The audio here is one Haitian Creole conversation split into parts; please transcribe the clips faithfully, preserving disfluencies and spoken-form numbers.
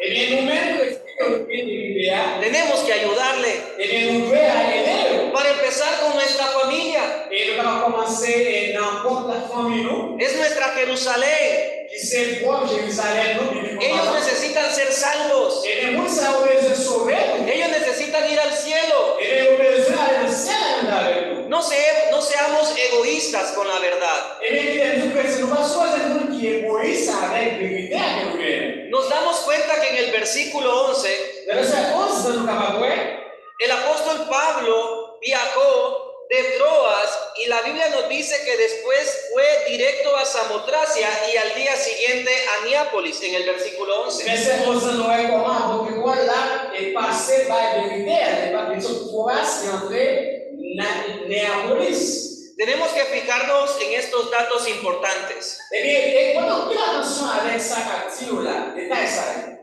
Ebyen, nou menm kretyen ke nou gen verite a, Tenemos que ayudarle. Ebyen, nou dwe al ede yo. Para empezar con nuestra familia. E nou kapab kòmanse eh, nan pwòp fanmi nou, Es nuestra Jerusalén. Ki se pwòp Jerizalèm nou, biblikman Ellos palan. Necesitan ser salvos. Ebyen, moun sa yo bezwen sove tou. Ellos necesitan ir al cielo. Ebyen, yo bezwen ale nan syèl la menm jan avèk nou. No, se, no seamos egoístas con la verdad. Ebyen, kite m di w, kretyen, nou pa sipoze moun ki egoyis avèk verite a ke nou genyen. Nos damos cuenta que en el versículo once, Nan vèsè onz la, nou kapab wè, el apóstol Pablo viajó de Troas y la Biblia nos dice que después fue directo a Samotracia y al día siguiente a Neápolis, en el versículo once. Vèsè onz la, nou wè kòman apot Pòl la e pase bay verite a, li pa li sot Twoas, li antre nan Neyapolis. Tenemos que fijarnos en estos datos importantes. Ebyen, e fò nou pran atansyon avèk sa k ap di yo la, detay sa yo.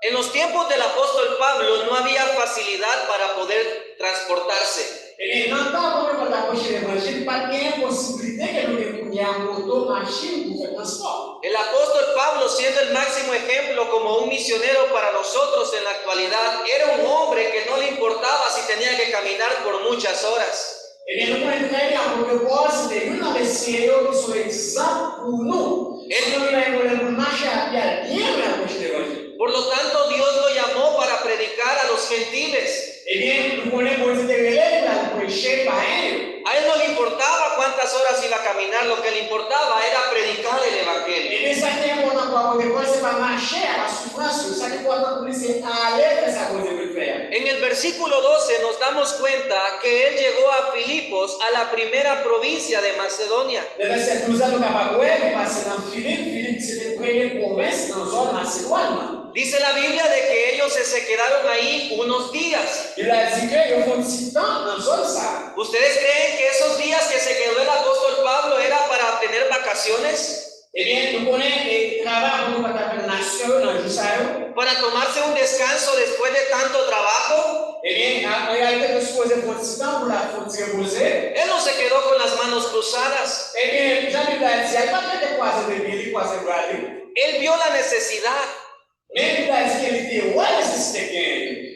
En los tiempos del apóstol Pablo no había facilidad para poder transportarse. Ebyen, nan tan apot Pòl t ap preche levanjil, pa t genyen posiblite ke nou gen kounye a moto, machin pou fè transpò. El apóstol Pablo, siendo el máximo ejemplo como un misionero para nosotros en la actualidad, era un hombre que no le importaba si tenía que caminar por muchas horas. Ebyen, nou konnen trè byen apot Pòl se te youn nan mesye yo ki se yon egzanp pou nou. E nou gen yon pwoblèm pou n mache a pye al byen lwen al preche levanjil. Por lo tanto, Dios lo llamó para predicar a los gentiles. Ebyen, nou konnen Bondye te rele l pou l al preche payen yo. A él no le importaba cuántas horas iba a caminar, lo que le importaba era predicar el evangelio. Ebyen, sa ki enpòtan pou apot Pòl, se pa mache a, pa soufrans yo. Sa ki enpòtan pou li, se ale fè sa Bondye vle l fè a. En el versículo doce nos damos cuenta que él llegó a Filipos, a la primera provincia de Macedonia. Nan vèsè douz la, nou kapab wè, li pase nan Filip. Filip se te premye pwovens nan zòn Masedwàn nan. Dice la Biblia de que ellos se, se quedaron ahí unos días. Bib la di ke yo fè yon ti tan nan zòn sa a. ¿Ustedes creen que esos días que se quedó el apóstol Pablo era para tener vacaciones? Ebyen, nou konnen e travay apot Pòl t ap fè nan nasyon yo, nan jou sa yo. ¿Para tomarse un descanso después de tanto trabajo? Ebyen, an reyalite, te sipoze pran ti tan pou l ap fè yon ti repoze. Él no se quedó con las manos cruzadas. Ebyen, jan Bib la di a, li pa t rete kwaze de pye li, kwaze bra li. Él vio la necesidad. Men Bib la di ke li te wè nesesite k genyen.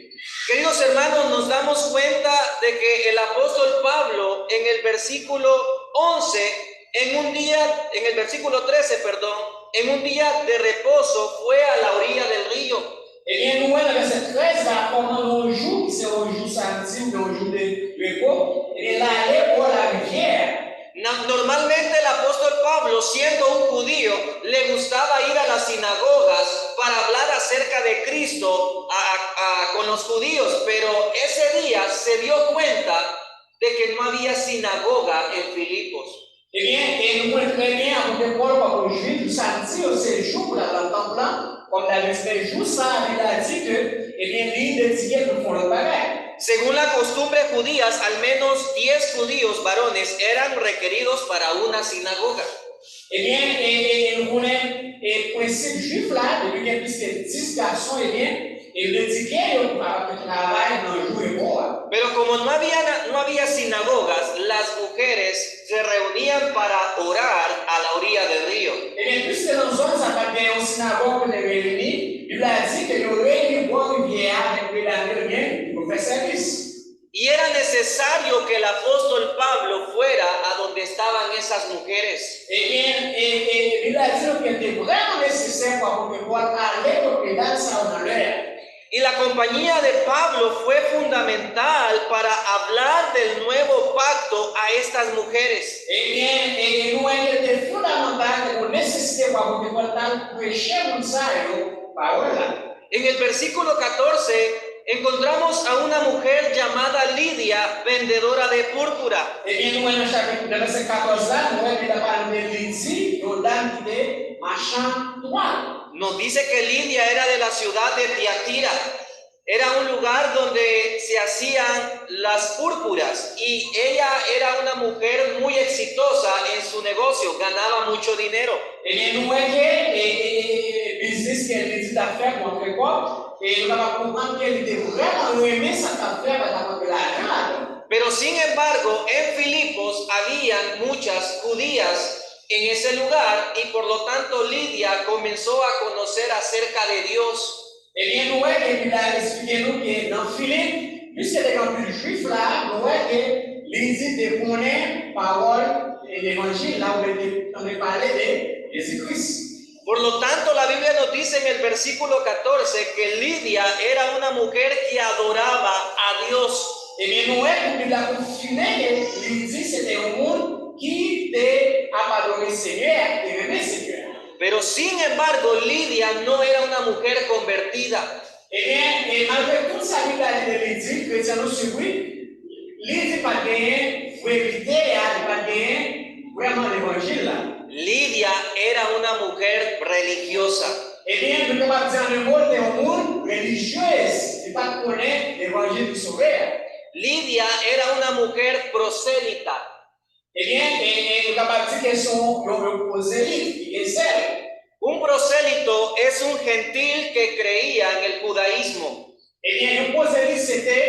Queridos hermanos, nos damos cuenta de que el apóstol Pablo en el versículo once, en un día, en el versículo trece, perdón, en un día de reposo fue a la orilla del río. Ebyen, nou wè nan vèsè trèz la, kòman nan yon jou, ki se yon jou samdi, oubyen yon jou de repo, ebyen, l ale bò larivyè a. Na-, Normalmente el apóstol Pablo, siendo un judío, le gustaba ir a las sinagogas para hablar acerca de Cristo a- a- a- con los judíos, pero ese día se dio cuenta de que no había sinagoga en Filipos. Ebyen, e nou konnen trè byen, apot Pòl, kòm jwif, samdi yo se jou pou l al nan tanp lan, kòm l avè di, men jou sa a, Bib la di ke, ebyen, li dedike l pou l fè yon lòt bagay. Según la costumbre judía, al menos diez judíos varones eran requeridos para una sinagoga. Ebyen, e, e, e nou konnen e prensip jwif la, depi gen plis ke dis gason, ebyen, e yo dedike yo pou kapab fè travay nan jou repo a. Pero como no había, na- no había sinagogas, las mujeres se reunían para orar a la orilla del río. Ebyen, piske nan zòn sa pa t gen yon sinagòg pou te reyini, Bib la di ke yo reyini bò rivyè a avèk medam yo, ebyen, pou yo fè sèvis. Y era necesario que el apóstol Pablo fuera a donde estaban esas mujeres. Ebyen, e, e, Bib la di nou ke te vrèman nesesè pou apot Pòl ale kot medam sa yo nan lè a. Y la compañía de Pablo fue fundamental para hablar del nuevo pacto a estas mujeres. Ebyen, e, e nou wè ke te fondamantal, te yon nesesite pou apot Pòl t al preche moun sa yo pawòl la. En el versículo catorce encontramos a una mujer llamada Lidia, vendedora de púrpura. Ebyen, nou wè nan chapit, nan vèsè katòz la, nou wè Bib la pale de Lidi, yon dam ki te machann twal. Nos dice que Lidia era de la ciudad de Tiatira. Era un lugar donde se hacían las púrpuras y ella era una mujer muy exitosa en su negocio, ganaba mucho dinero. Ebyen, nou wè ke e, e, e, e, biznis ke Lidi t ap fè pou antre kòb, e nou kapab konprann ke li te vrèman renmen sa l t ap fè, paske l ap antre lajan ladan. Pero sin embargo, en Filipos habían muchas judías en ese lugar y por lo tanto Lidia comenzó a conocer acerca de Dios. Bib la esplike nou ke nan Filip, piske te gen anpil Jwif la, nou wè ke li di te konnen pawòl levanjil la, oubyen te tande pale de Jezi Kris. Por lo tanto, la Biblia nos dice en el versículo catorce que Lidia era una mujer que adoraba a Dios. Ebyen, nou wè pou Bib la konfime ke li di se te yon moun ki te ap adore Senyè a, ki te renmen Senyè a. Pero sin embargo, Lidia no era una mujer convertida. Ebyen, e malgre tout sa Bib la di de li di, kretyen nou sipri, li di pa t genyen verite a, li pa t genyen vrèman levanjil la. Lidia era una mujer religiosa. Ebyen, nou kapab di an de mo, li te yon moun relijyez, li pa t konnen levanjil ki sove a. Lidia era una mujer prosélita. Ebyen, e, e, nou kapab di ke se yon, yon, yon pwozelit ki gen zèl. Un prosélito es un gentil que creía en el judaísmo. Ebyen, yon pwozelit se te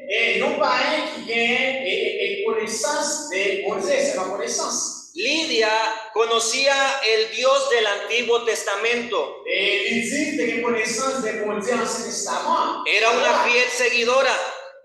e, yon payen ki gen e, e, e, konesans de Bondye, se pa konesans. Lidia conocía el Dios del Antiguo Testamento. E li di te gen konesans de Bondye Ansyen Testaman. Era una fiel seguidora.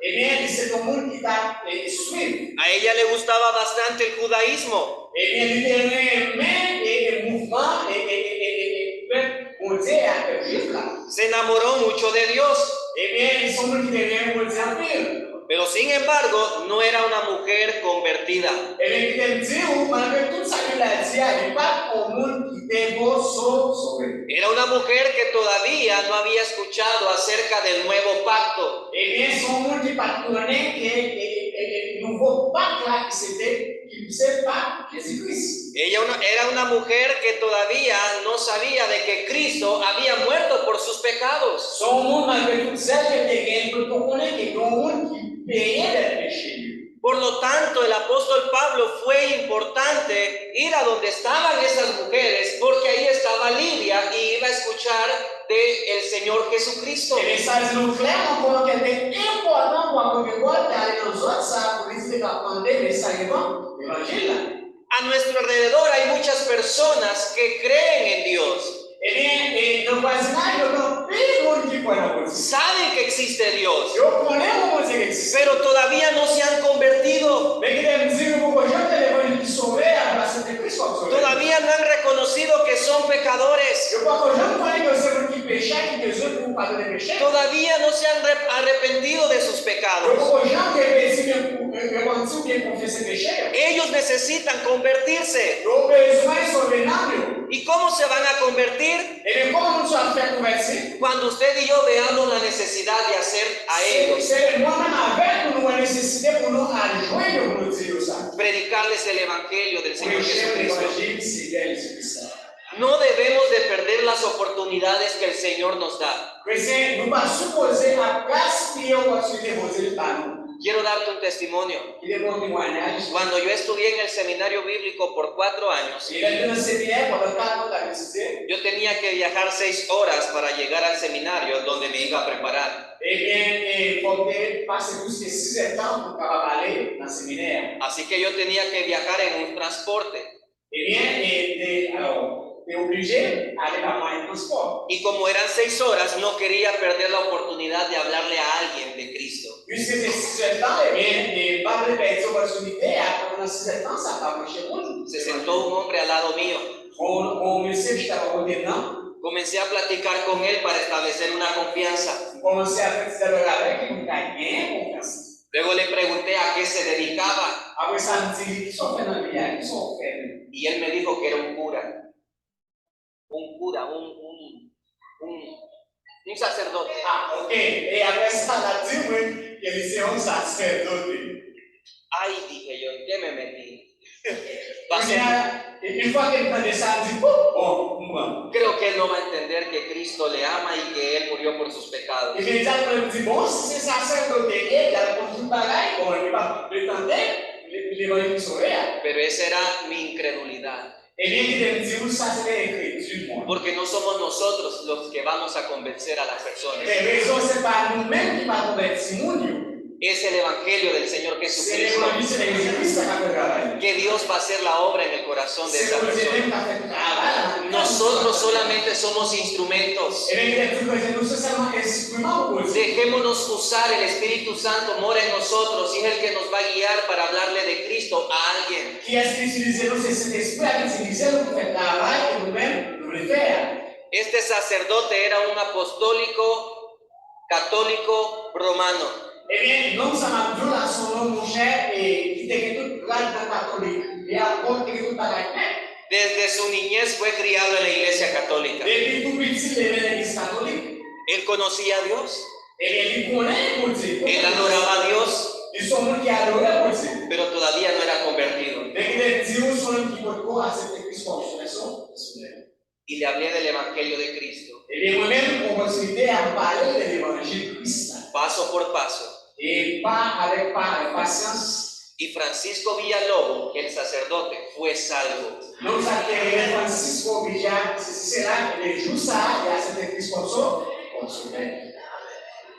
Ebyen, li se te yon moun ki t ap e, swiv. A ella le gustaba bastante el judaísmo. Ebyen, li te renmen e, e, mouvman e, e, e, e, e, e pèp Bondye a, pèp jwif la. Se enamoró mucho de Dios. Ebyen, li se yon moun ki te renmen Bondye anpil. Pero sin embargo, no era una mujer convertida. Ebyen, kite m di w, malgre tout sa Bib la di a, li pa t yon moun ki te ko so, sove. Era una mujer que todavía no había escuchado acerca del nuevo pacto. Ebyen, se yon moun ki pa t konnen ke e, e, e, e, nouvo pak la ki se te, ki se pak Jezi Kris. Ella una- era una mujer que todavía no sabía de que Cristo había muerto por sus pecados. Se yon moun, malgre tout zèl ke l te gen, li pa t konnen ke gen yon moun ki peye dèt peche li. Por lo tanto, el apóstol Pablo fue importante ir a donde estaban esas mujeres, porque ahí estaba Lidia y iba a escuchar de el Señor Jesucristo. Ebyen, sa di nou klèman kòman ke te enpòtan pou apot Pòl te ale nan zòn sa a pou li di li t ap tande mesaj levan-, levanjil la. A nuestro alrededor hay muchas personas que creen en Dios. Ebyen, e nan vwazinaj yo, gen anpil moun ki kwè nan Bondye. Saben que existe Dios. Yo konnen yon Bondye ki egziste. Pero todavía no se han convertido. Men kite m di nou, poko janm gen levanjil ki sove a, pa Sentespri k ap sove. Todavía no han reconocido que son pecadores. Yo poko janm konnen ke yo se moun ki pechè, ki bezwen pou padone peche. Todavía no se han re- arrepentido de sus pecados. Yo poko janm repenti, men pou, repanti oubyen konfese peche yo. Ellos necesitan convertirse. Yo bezwen sove nanm yo. ¿Y cómo se van a convertir? Ebyen, kòman moun sa ap fè konvèti? Cuando usted y yo veamos la necesidad de hacer a ellos. Se, se mwen menm avèk ou, nou wè nesesite pou nou al jwenn yo, pou nou di yo sa. Predicarles el evangelio del Señor Jesucristo. Preche levanjil Senyè Jezi Kris la. No debemos de perder las oportunidades que el Señor nos da. Kretyen, nou pa sipoze ap gaspiye opòtinite Bondye ba nou. Quiero darte un testimonio. Kite m ba w yon temwayaj. Cuando yo estudié en el seminario bíblico por cuatro años, E lè m te nan seminè pandan kat an, m t ap etidye. Yo tenía que viajar seis horas para llegar al seminario donde me iba a preparar. Ebyen, e, fò m te pase plis ke sis èdtan pou m kapab ale nan seminè a. Así que yo tenía que viajar en un transporte. Ebyen, e, te, alò, te oblije ale pa mwayen transpò. Y como eran seis horas, no quería perder la oportunidad de hablarle a alguien de Cristo. Piske se sis èdtan, ebyen, e, m pa vle pèdi opòtinite a, pandan sis èdtan sa, m pa preche moun. Se sentó un hombre al lado mío. Bon, bon, mesye ki chita bò kote m nan. Comencé a platicar con él para establecer una confianza. M kòmanse ap fè ti dyalòg avèk li pou m ka genyen konfyans. Luego le pregunté a qué se dedicaba. Apre sa, m di li, "Kisa w fè nan vi a? Kisa w fè menm?" Y él me dijo que era un cura. Un cura, un, un, un, un sacerdote. Ah, ok. E apre sa, l ap di mwen ke li se yon sasèdote. Ay, dije yo, ¿en qué me metí? Kounye a, e, yon fwa ke m tande sa, m di, "Pou, bon, m pran." Creo que él no va a entender que Cristo le ama y que Él murió por sus pecados. Imedyatman, m di, "Bon, si se sasèdote, e, l ap konn tout bagay, bon, li p ap vle tande levanjil sove a." Pero esa era mi incredulidad. Ebyen, kite m di w, sa se te enkredil mwen. Porque no somos nosotros los que vamos a convencer a las personas. Men rezon, se pa nou menm ki va konvèti moun yo. Es el evangelio del Señor Jesucristo. Se levanjil Senyè Jezi Kris la k ap fè travay. Que Dios va a hacer la obra en el corazón de esa persona. Se Bondye menm k ap fè travay la. Nosotros solamente somos instrumentos. Ebyen, kite m di w, nou se sèlman enstriman. Dejémonos usar, el Espíritu Santo mora en nosotros y es el que nos va a guiar para hablarle de Cristo a alguien. Kiyès ki itilize nou? Se Sentespri a ki itilize nou pou fè travay ke nou menm nou vle fè a. Este sacerdote era un apostólico católico romano. Ebyen, nonm sa m ap di w la se yon nonm, monchè, e ki te gen tout grad nan katolik. Li apot, te gen tout bagay. Men, Desde su niñez fue criado en la iglesia católica. Depi tou piti, l leve nan legliz katolik. Él conocía a Dios, Ebyen, li konnen Bondye. él adoraba a Dios, Li se yon moun ki adore Bondye. Pero todavía no era convertido. Men ki te di w se yon moun ki potko aksepte Kris kòm Sovè, Sovè. Y le hablé del Evangelio de Cristo, Ebyen, mwen menm, opòtinite a m pale de levanjil Kris la. Paso por paso. E pa avèk pa, pasyans. Y Francisco Villalobos, el sacerdote, fue salvo. Nonm sa ki te rele Francisco Villa, sesi sela, ebyen, jou sa a, li aksepte Kris kòm so, kòm Sovè.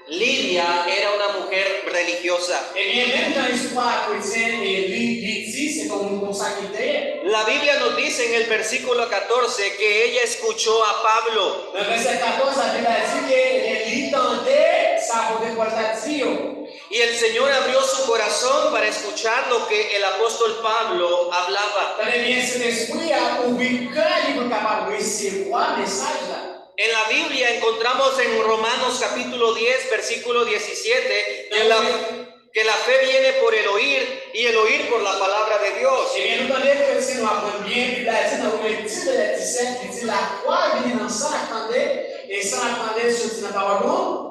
Lidia era una mujer religiosa. Ebyen, menm jan istwa kretyen e li, li di, se yon moun konsa ki te ye. La Biblia nos dice en el versículo catorce que ella escuchó a Pablo. Nan vèsè katòz, Labib la di ke, ebyen, li tande sa apot Pòl t ap di yo. Y el Señor abrió su corazón para escuchar lo que el apóstol Pablo hablaba. Tande byen, Sentespri a ouvri kè li pou l kapab resevwa mesaj la. En la Biblia encontramos en Romanos capítulo diez, versículo diecisiete, que la, que la fe viene por el oír y el oír por la palabra de Dios. Ebyen, nou tande ke si nou aprann byen, Bib la di nan Women dis, vèsè disèt, li di, lafwa vini nan sa n ap tande, e sa n ap tande soti nan pawòl nou.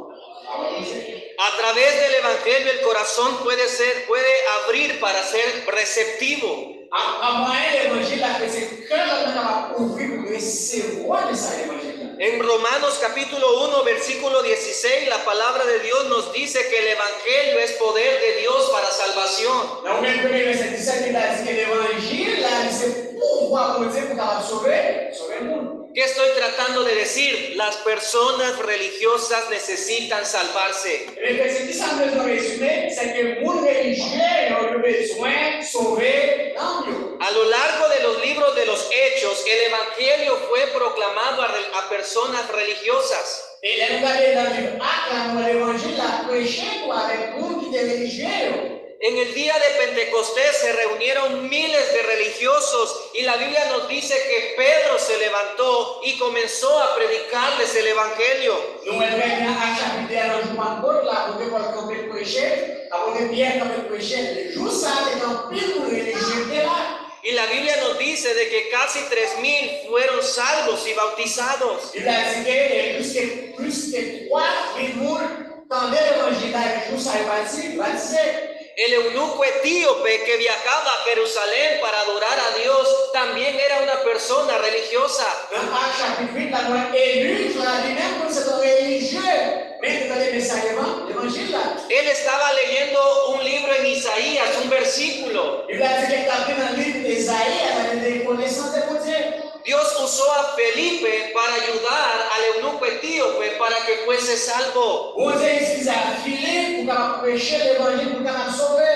A través del evangelio el corazón puede ser, puede abrir para ser receptivo. A, a mwayen levanjil la, ke se kè lòm nan kapab ouvri pou resevwa mesaj levanjil la. En Romanos capítulo uno, versículo dieciséis, la palabra de Dios nos dice que el evangelio es poder de Dios para salvación. Nan Women premye vèsè disèt, Bib la di ke levanjil la, li se pouvwa Bondye pou kapab sove, sove moun. ¿Qué estoy tratando de decir? Las personas religiosas necesitan salvarse. Ebyen, se ki sa m bezwen rezime, se ke moun relijye yo, yo bezwen sove nanm yo. A lo largo de los libros de los Hechos, el evangelio fue proclamado a, re- a personas religiosas. E lè nou gade nan liv Ak la, nou wè levanjil la preche tou avèk moun ki te relijye yo. En el día de Pentecostés se reunieron miles de religiosos y la Biblia nos dice que Pedro se levantó y comenzó a predicarles el evangelio. Nou wè trè byen Ak chapit de a nan jou Pantkot la, kote Pòl kanpe l preche, kote Pyè kanpe l preche, jou sa a te gen anpil moun relijye ki te la. Y la Biblia nos dice de que casi tres mil fueron salvos y bautizados. Bib la di ke e plis ke, plis ke twa mil moun tande levanjil la, e jou sa yo bati-, batize. El eunuco etíope que viajaba a Jerusalén para adorar a Dios también era una persona religiosa. Nan Ak chapit uit la, nou wè Elik la, li menm, se yon relijye, men li te tande mesaj levan-, levanjil la. Él estaba leyendo un libro en Isaías, un versículo. Bib la di ke l t ap li nan liv Ezayi a, sa vle di konesans de Bondye. Dios usó a Felipe para ayudar al eunuco etíope para que fuese salvo. Bondye itilize a Filip pou kapab preche levanjil, pou kapab sove.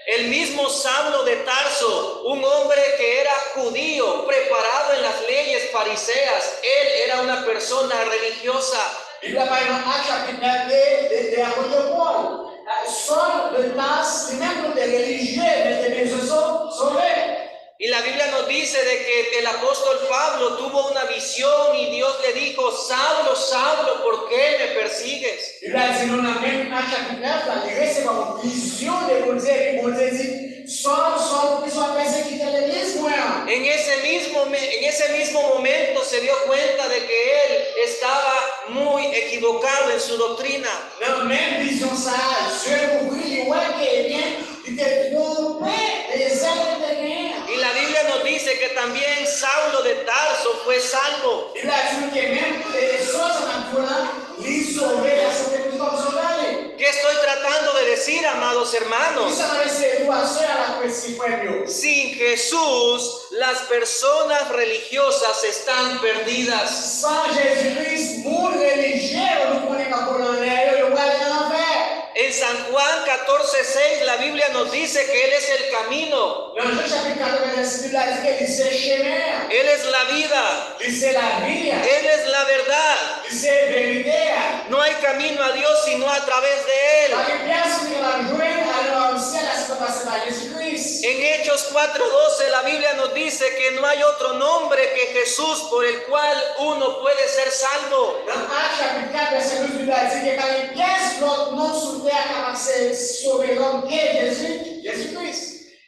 El mismo Saulo de Tarso, un hombre que era judío, preparado en las leyes fariseas, él era una persona religiosa. Bib la pale nan Ak chapit nèf de, de, de apot Pòl. Sòl de Tas, li menm li te relijye, men li te bezwen so-, sove. Y la Biblia nos dice de que el apóstol Pablo tuvo una visión y Dios le dijo, Saulo, Saulo, ¿por qué me persigues? Bib la di nou nan menm Ak chapit nèf la, li resevwa yon vizyon de Bondye, epi Bondye di, Sòl, Sòl, poukisa w ap pèsekite legliz mwen an? En ese mismo, me- en ese mismo momento se dio cuenta de que él estaba muy equivocado en su doctrina. Nan menm vizyon sa a, zye l ouvri, li wè ke, ebyen, li te twonpe lezèl li te genyen an. Y la Biblia nos dice que también Saulo de Tarso fue salvo. Bib la di nou ke menm e Sòl sa n ap di w la, li sove, li aksepte Kris kòm Sovè li. ¿Qué estoy tratando de decir, amados hermanos? Kisa m ap eseye di w aswè a la, frè, si frè m yo? Sin Jesús, las personas religiosas están perdidas. San Jezi Kris, moun relijye yo, nou konnen k ap vole anlè yo, yo prale nan lanfè. En San Juan catorce seis, la Biblia nos dice que Él es el camino. Nan Jan chapit katòz vèsè sis, Bib la di ke li se chemen an. Él es la vida. Li se lavi a. Él es la verdad. Li se verite a. No hay camino a Dios sino a través de Él. Pa gen pèsonn ki kapab jwenn ale nan syèl la si pa pase pa Jezi Kris. En Hechos cuatro doce, la Biblia nos dice que no hay otro nombre que Jesús por el cual uno puede ser salvo. Nan Ak chapit kat vèsè douz, Bib la di ke pa gen pyès lòt non sou tè a kapab se sove lòm ke Jezi, Jezi Kris.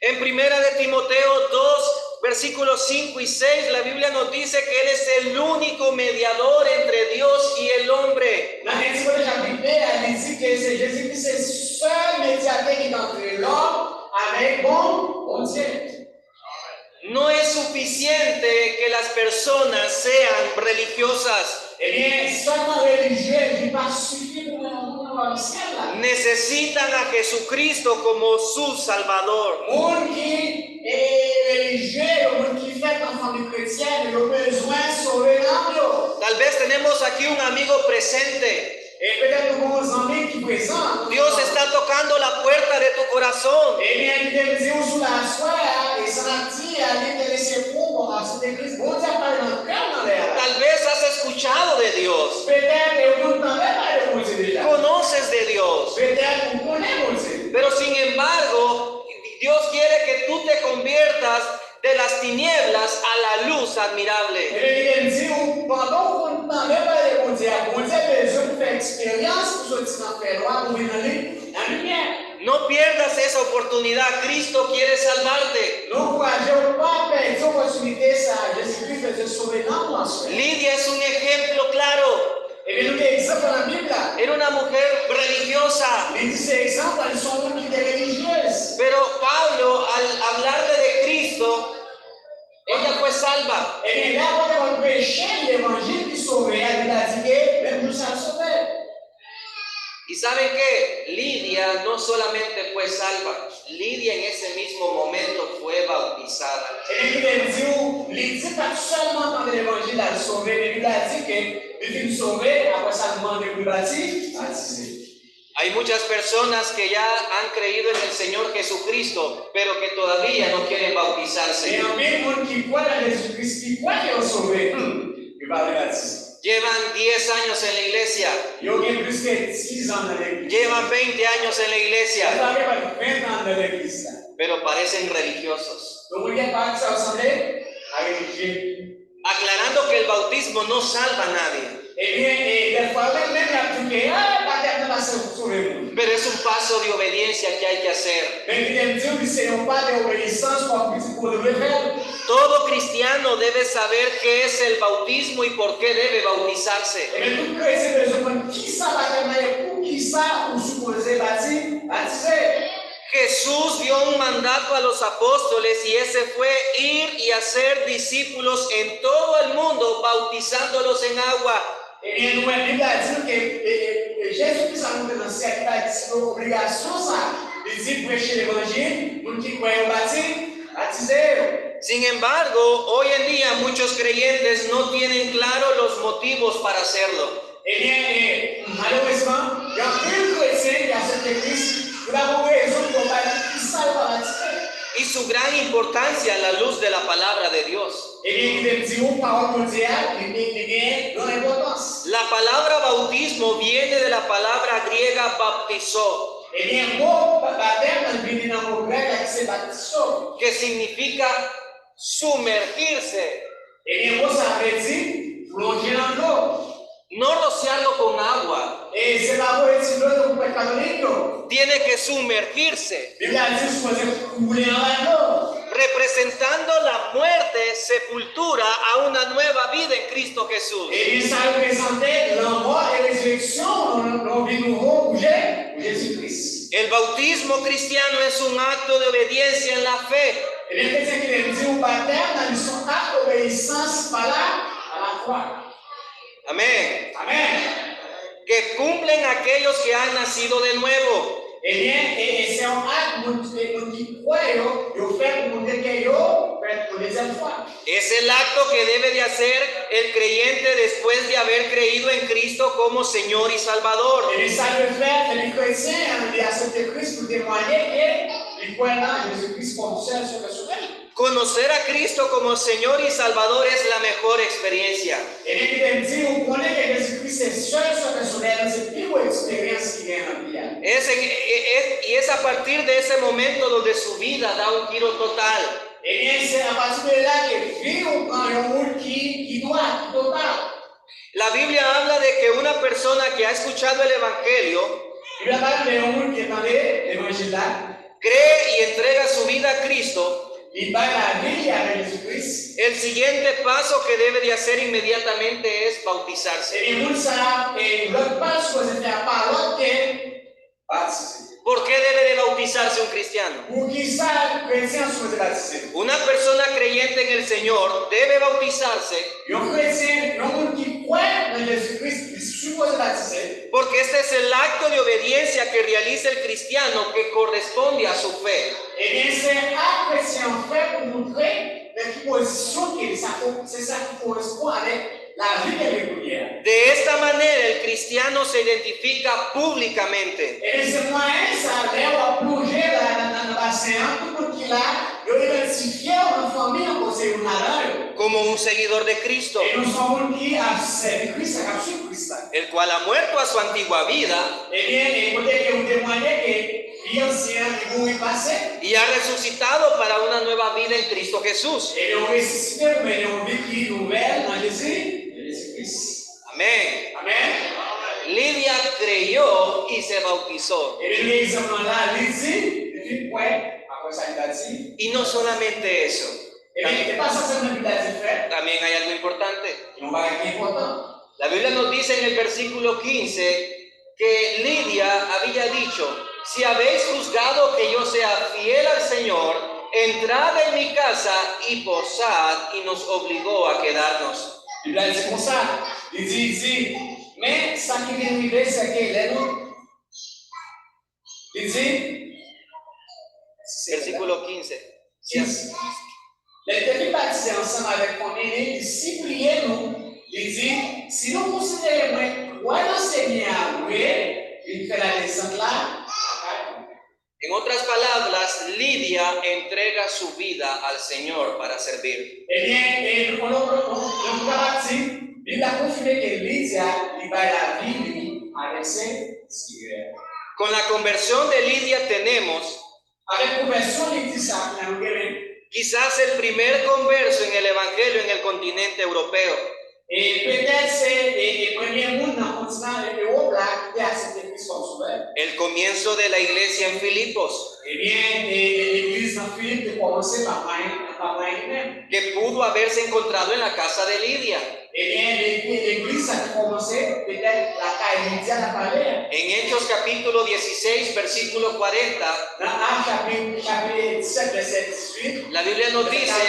En Primera de Timoteo dos, versículos cinco y seis, la Biblia nos dice que Él es el único mediador entre Dios y el hombre. Nan En Timote chapit de a, li di ke se Jezi Kris se sèl medyatè ki ant lòm avèk bon, Bondye. No es suficiente que las personas sean religiosas. Ebyen, sèlman relijye, li pa sifi pou mwen yon moun nan syèl la. Necesitan a Jesucristo como su Salvador. Moun ki e, relijye yo, moun ki fèt nan fanmi kretyèn, yo bezwen sove nanm yo. Tal vez tenemos aquí un amigo presente. E petèt nou gen yon zanmi ki prezan. Dios está tocando la puerta de tu corazón. Ebyen, li te di w sou laswè a, e sa n ap di a, li enterese pou w, bon, ap site Kris. Bondye ap pale nan kè w nan lè a. Tal vez has escuchado de Dios. Petèt, e ou konn tande pale de Bondye deja. Conoces de Dios. Petèt, ou konnen Bondye. Pero sin embargo, Dios quiere que tú te conviertas de las tinieblas a la luz admirable. Ebyen, li te di w, pandan w konn tande pale de Bondye a, Bondye bezwen pou fè eksperyans pou soti nan fènwa pou vin nan li, nan limyè. No pierdas esa oportunidad, Cristo quiere salvarte. Non ankouraje w pa pèdi opòtinite sa a, Jezi Kris bezwen sove nanm ou aswè. Lidia es un ejemplo claro. Ebyen, nou gen egzanp la nan Bib la. Era una mujer religiosa. Li di se egzanp la, li se yon moun ki te relijyez. Pero Pablo, al hablarle de Cristo, ella fue salva. Ebyen, lè apot Pòl preche levanjil ki sove a, li ta di ke menm moun sa a sove. ¿Y saben qué? Lidia no solamente fue salva, Lidia en ese mismo momento fue bautizada. Ebyen, ki te di w, li di pa t sèlman tande levanjil la, l sove, men Bib la di ke li fin sove, apre sa, l mande pou l bati-, batize. Hay muchas personas que ya han creído en el Señor Jesucristo, pero que todavía no quieren bautizarse. Gen anpil moun ki kwè nan Jezi Kris, ki kwè ke yo sove, hmm, yo pa vle batize. Llevan diez años en la iglesia. Yo gen plis ke diz an nan legliz. Llevan veinte años en la iglesia. Yo pa gen ven an nan legliz la. Pero parecen religiosos. Donk, ou gen pa ki sa yo sanble a relijye. Aclarando que el bautismo no salva a nadie. Ebyen, e, dèfwa, yo menm, menm y ap di ke, ah, batèm nan pa sove moun. Pero es un paso de obediencia que hay que hacer. Men ki te m di w, li se yon pa de obeyisans w ap di pou w dwe fè l. Todo cristiano debe saber qué es el bautismo y por qué debe bautizarse. Ebyen, tout kretyen bezwen konn kisa batèm nan ye, pou kisa ou sipoze bati-, batize. Jesús dio un mandato a los apóstoles y ese fue ir y hacer discípulos en todo el mundo, bautizándolos en agua. Ebyen, nou wè Bib la di nou ke, e, e, e, Jezi Kris la monte nan syèl, li bay disip yo obligasyon sa. Li di, preche levanjil, moun ki kwè yo bati-, batize yo. Sin embargo, hoy en día muchos creyentes no tienen claro los motivos para hacerlo. Ebyen, e, malerezman, gen anpil kretyen ki aksepte Kris, yo pa gon rezon pou yo pa di kisa yo pa batize. Y su gran importancia a la luz de la palabra de Dios. Ebyen, ki te di w, pawòl Bondye a, li, li, li gen gran enpòtans. La palabra bautismo viene de la palabra griega baptizo. Ebyen, mo ba-, batèm nan vini nan mo grèk la ki se baptizo. Que significa sumergirse. Ebyen, mo sa vle di plonje nan dlo. No rociarlo con agua. E se pa voye ti dlo tankou prèt katolik yo. Tiene que sumergirse. Bib la di ou sipoze koule anba dlo. Representando la muerte, sepultura, a una nueva vida en Cristo Jesús. Ebyen, sa reprezante lanmò e rezireksyon nan, nan vi nouvo pou Je-, pou Jezi Kris. El bautismo cristiano es un acto de obediencia en la fe. Ebyen, kretyen ki te di w batèm nan li se yon ak obeyisans pa la, pa lafwa. Amén. Amèn. Que cumplen aquellos que han nacido de nuevo. Ebyen, e, e se yon ak moun, e moun ki kwè yo, yo fè pou montre ke yo Fèt pou dezyèm fwa. Es el acto que debe de hacer el creyente después de haber creído en Cristo como Señor y Salvador. Ebyen, sa l dwe fè, se li kretyen an, li aksepte Kris pou temwaye ke li kwè nan Jezi Kris kòm sèl Sovè sovè l. Conocer a Cristo como Señor y Salvador es la mejor experiencia. Ebyen, kite m di, ou konnen ke Jezi Kris se sèl Sovè sovè l, se pi gwo eksperyans ki gen nan vi a. Es en- e- e- y es a partir de ese momento donde su vida da un giro total. Ebyen, se apati de la ke vi ou pran yon wout ki, ki dwat, ki total. La Biblia habla de que una persona que ha escuchado el Evangelio Bib la pale de yon moun ki tande levanjil la, cree y entrega su vida a Cristo, li bay lavi li avèk Jezi Kris. El siguiente paso que debe de hacer inmediatamente es bautizarse. Ebyen, moun sa a, e, lòt pa l sipoze fè a pa lòt ke batize. ¿Por qué debe de bautizarse un cristiano? Poukisa kretyen an sipoze batize? Una persona creyente en el Señor debe bautizarse Yon kretyen, yon moun ki kwè nan Jezi Kris, li sipoze batize. Porque este es el acto de obediencia que realiza el cristiano que corresponde a su fe. Ebyen, se ak kretyen an fè pou montre nan ki pozisyon ke li, sa ko- se sa ki koresponn avèk lavi ke li kounye a. De esta manera el cristiano se identifica públicamente Ebyen, se mwayen sa, lè w ap plonje la nan, nan, nan basen an, tout moun ki la, yo idantifye w nan fanmi an, kòm se youn ladan yo. como un seguidor de Cristo, E nou se yon moun ki ap sèvi Kris la, k ap swiv Kris la. el cual ha muerto a su antigua vida Ebyen, e kote ke ou temwaye ke vi ansyen an li mouri pase, y ha resucitado para una nueva vida en Cristo Jesús. Ebyen, ou resisite pou mennen yon vi ki nouvèl nan Jezi, Jezi Kris. Amén. Amèn. Lidia creyó y se bautizó. Ebyen, nou gen egzanp lan la, li di, li fin kwè, apre sa li ta di. Y no solamente eso, Ebyen, e pa sa sèlman Bib la di fè, también hay algo importante. gen yon bagay ki enpòtan. La Biblia nos dice en el versículo quince que Lidia había dicho: "Si habéis juzgado que yo sea fiel al Señor, entrad en mi casa y posad", y nos obligó a quedarnos. Bib la di konsa, li di, li di, men sa ki vin rive, se ke lè nou, li di, Versículo quince. Yes. Lè l te vin batize ansanm avèk fanmi li, li sipliye nou, li di, "Si nou konsidere mwen kwè nan Senyè a vre, vin fè ladesant la lakay mwen." En otras palabras, Lidia entrega su vida al Señor para servir. Ebyen, e nou, nou, nou, nou, nou kapab di, Bib la konfime ke Lidya, li bay lavi li avèk Senyè. Con la conversión de Lidia tenemos Avèk konvèsyon Lidya sa a, nou genyen quizás el primer converso en el Evangelio en el continente europeo. E petèt se e, e premye moun nan kontinan Ewòp la ki te aksepte Kris kòm Sovè. El comienzo de la iglesia en Filipos, Ebyen, e, e legliz nan Filip te kòmanse pa mwayen, pa mwayen li menm. Que pudo haberse encontrado en la casa de Lidia. Ebyen, legliz, legliz sa te kòmanse petèt lakay Lidya n ap pale a. En Hechos capítulo dieciséis, versículo cuarenta, Nan Ak chapit, chapit disèt, vèsè dizuit, la Biblia nos dice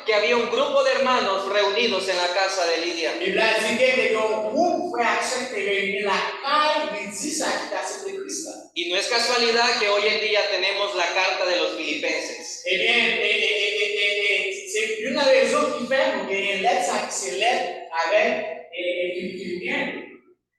que había un grupo de hermanos reunidos en la casa de Lidia. Bib la di ke te gen yon gwoup frè ak sè ki te reyini lakay Lidya sa ki te aksepte Kris la. Y no es casualidad que hoy en día tenemos la carta de los Filipenses. Ebyen, e, e, e, e, e, e, se youn nan rezon ki fè nou genyen lèt sa ki se lèt avèk e, e, Filipen yo.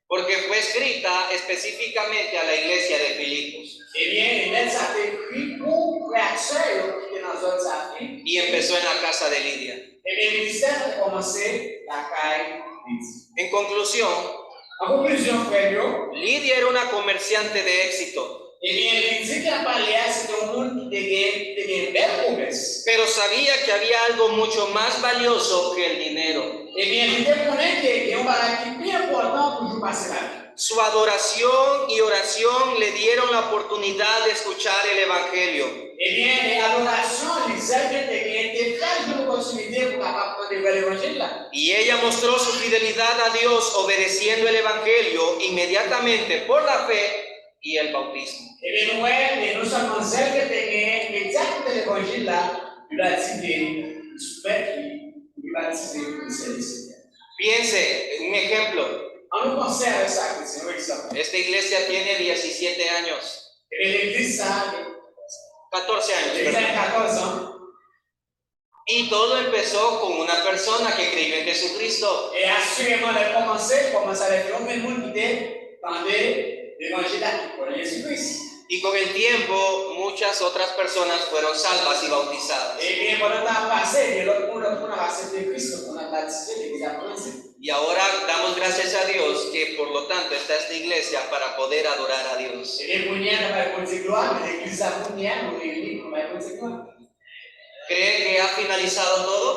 Porque fue escrita específicamente a la iglesia de Filipos Ebyen, lèt sa te ekri pou frè ak sè yo ki te nan zòn sa a, Filip. Y empezó en la casa de Lidia. Ebyen, ministè sa te kòmanse lakay Lidya. En conclusión, An konklizyon, frè yo, Lidia era una comerciante de éxito, ebyen, Lidya ki ap pale a, se te yon moun ki te gen, ki te gen bèl komès. Pero sabía que había algo mucho más valioso que el dinero. Ebyen, li te konnen ke gen yon bagay ki pi enpòtan toujou pase lavi. Su adoración y oración le dieron la oportunidad de escuchar el Evangelio. Ebyen, e adorasyon li, zèl ke te gen, te fè l jwenn opòtinite pou kapab tande vrè levanjil la. Y ella mostró su fidelidad a Dios obedeciendo el Evangelio inmediatamente por la fe y el bautismo. Ebyen, nou wè, e non sèlman zèl ke te gen, men te akoute levanjil la, li la di ke li soumèt li, li batize pou li sèvi Senyè. Piense, un ejemplo. An nou panse avèk sa, kretyen, yon egzanp. Esta iglesia tiene diecisiete años, Ebyen, legliz sa a, catorce años, legliz sa perdón. Gen katòz an. Y todo empezó con una persona que creyó en Jesucristo. E asireman, lè l kòmanse, l kòmanse avèk yon grenn moun ki te tande levanjil la, ki kwè nan Jezi Kris. Y con el tiempo, muchas otras personas fueron salvas y bautizadas. Ebyen, pandan tan ap pase, ebyen, lòt moun, lòt moun ap aksepte Kris, lòt moun ap batize, legliz ap grandi. Y ahora damos gracias a Dios que por lo tanto esta es la iglesia para poder adorar a Dios. Ebyen, kounye a, n ap bay Bondye glwa, men legliz la kounye a, nou reyini pou n bay Bondye glwa. ¿Cree que ha finalizado todo?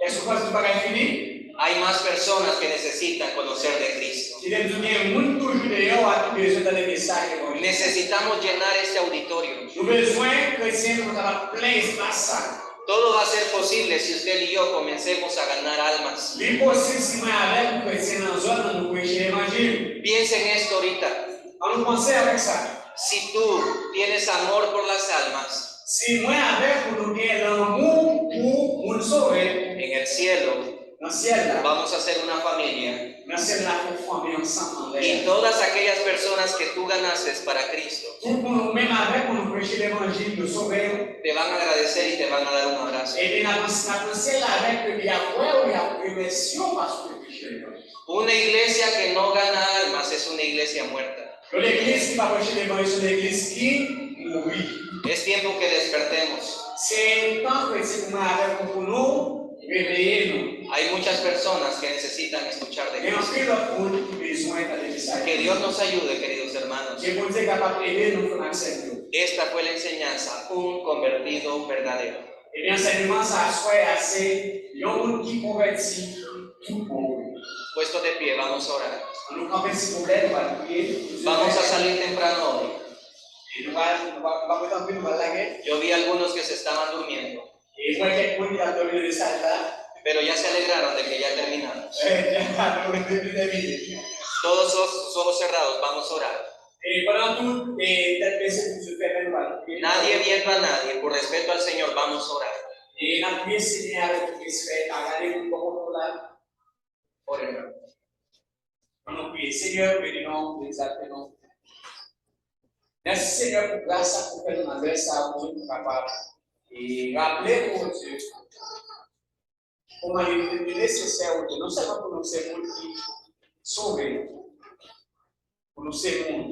Èske w panse tout bagay fini? Hay más personas que necesitan conocer de Cristo. Kite m di w, gen moun toujou deyò a ki bezwen tande mesaj levanjil. Necesitamos llenar este auditorio. Nou bezwen kretyen pou kapab plen espas sa. Todo va a ser posible si usted y yo comencemos a ganar almas. Li posib si mwen avèk ou kretyen nan zòn nan nou preche levanjil. Piensa en esto ahorita. Ann nou panse avèk sa. Si tú tienes amor por las almas, Si mwen avèk ou nou gen lanmou pou moun sove, en el cielo, nan syèl la, vamos a ser una familia. Nan syèl la, fè fanmi ansanm anlè. Y todas aquellas personas que tú ganases para Cristo, Tout moun ou menm avèk ou nou preche levanjil yo sove yo. Te van a agradecer y te van a dar un abrazo. Ebyen, n ap nan, n ap nan syèl la avèk yo, y ap wè w, y ap remèsye w paske w te preche levanjil. Una iglesia que no gana almas es una iglesia muerta. Yon legliz ki pa preche levanjil se yon legliz ki mouri. Es tiempo que despertemos. Se tan kretyen pou mwen avèk ou pou nou reveye nou. Hay muchas personas que necesitan escuchar de Cristo. Gen anpil lòt moun ki bezwen tande mesaj. Que Dios nos ayude, queridos hermanos. Ke Bondye kapab ede nou, frè m ak sè m yo. Esta fue la enseñanza, un convertido verdadero. Ebyen, ansèyman sa a, aswè a, se yon moun ki konvèti tout bon vre. Puesto de pie, vamos a orar. Ann nou kanpe, silvouplè, nou pral priye. Vamos a salir temprano hoy. E nou pral, nou pral, nou pral mete anpil, nou pral lage. Yo vi algunos que se estaban durmiendo. E mwen, kèk moun ki t ap dòmi nan mesaj la. Pero ya se alegraron de que ya terminamos. Eh, ya, nou, nou, nou tèmine. Todos los ojos cerrados, vamos a orar. E pandan tout, e, tèt bese, tout zye fèmen, nou pral priye. Nadie viendo a nadie, por respeto al Señor, vamos a orar. E n ap priye Senyè a avèk tout respè, pa gade moun bò kote w la. Oremos. Ann nou priye. Senyè, beni non, egzalte non. Mèsi, Senyè, pou gras sa, pou fè nou nan lè sa, pou nou kapab, e, raple nou, Bondye, kòman li, li nesesè, Bondye, non sèlman pou nou se moun ki sove, pou nou se moun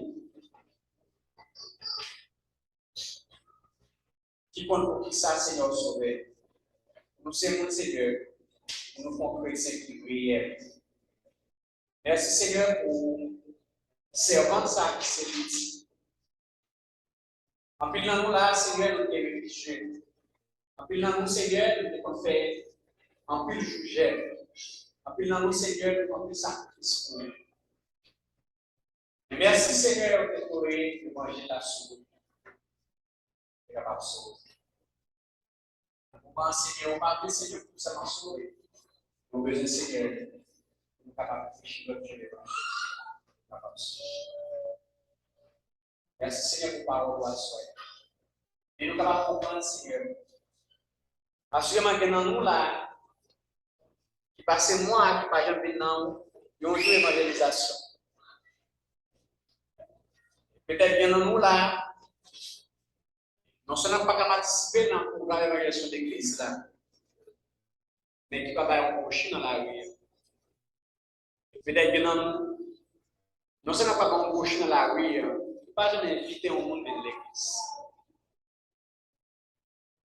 ki konn poukisa Senyè w sove. Nou se moun, Senyè, pou nou fè yon kretyen ki reyèl. Mèsi, Senyè, pou sèvant sa ki se pitit. Anpil nan nou la, Senyè, nou te refijye. Anpil nan nou, Senyè, nou te konn fè anpil jou jèn. Anpil nan nou, Senyè, nou te konn fè sakrifis pou ou. Men mèsi, Senyè, ou te voye levanjil la sou nou. Te kapab sove. Nan moman an, Senyè, ou pa vle, Senyè, pou nou sèlman sove. Nou bezwen, Senyè, pou nou kapab preche lòt yo levanjil. Pou nou kapab sove. Mèsi, Senyè, pou pawòl ou aswè. E nou kapab konprann, Senyè. Asireman, gen nan nou la ki pase mwa ki pa janm vin nan yon jou evanjelizasyon. Petèt gen nan nou la, non sèlman pa ka patisipe nan pwogram evanjelizasyon legliz la, men ki pa bay yon bwochi nan lari a. Petèt gen nan nou, non sèlman pa gen yon bwochi nan lari a, li pa janm envite yon moun vin legliz.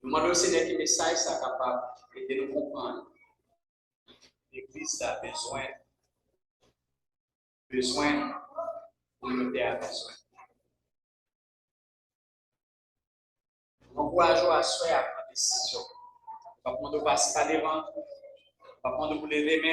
Nou mande w, Senyè, ke mesaj sa kapab ede nou konprann legliz la bezwen, bezwen, kominote a bezwen. Nou ankouraje w aswè a pran desizyon. Nou p ap mande w pase pa devan. Nou p ap mande w pou leve men.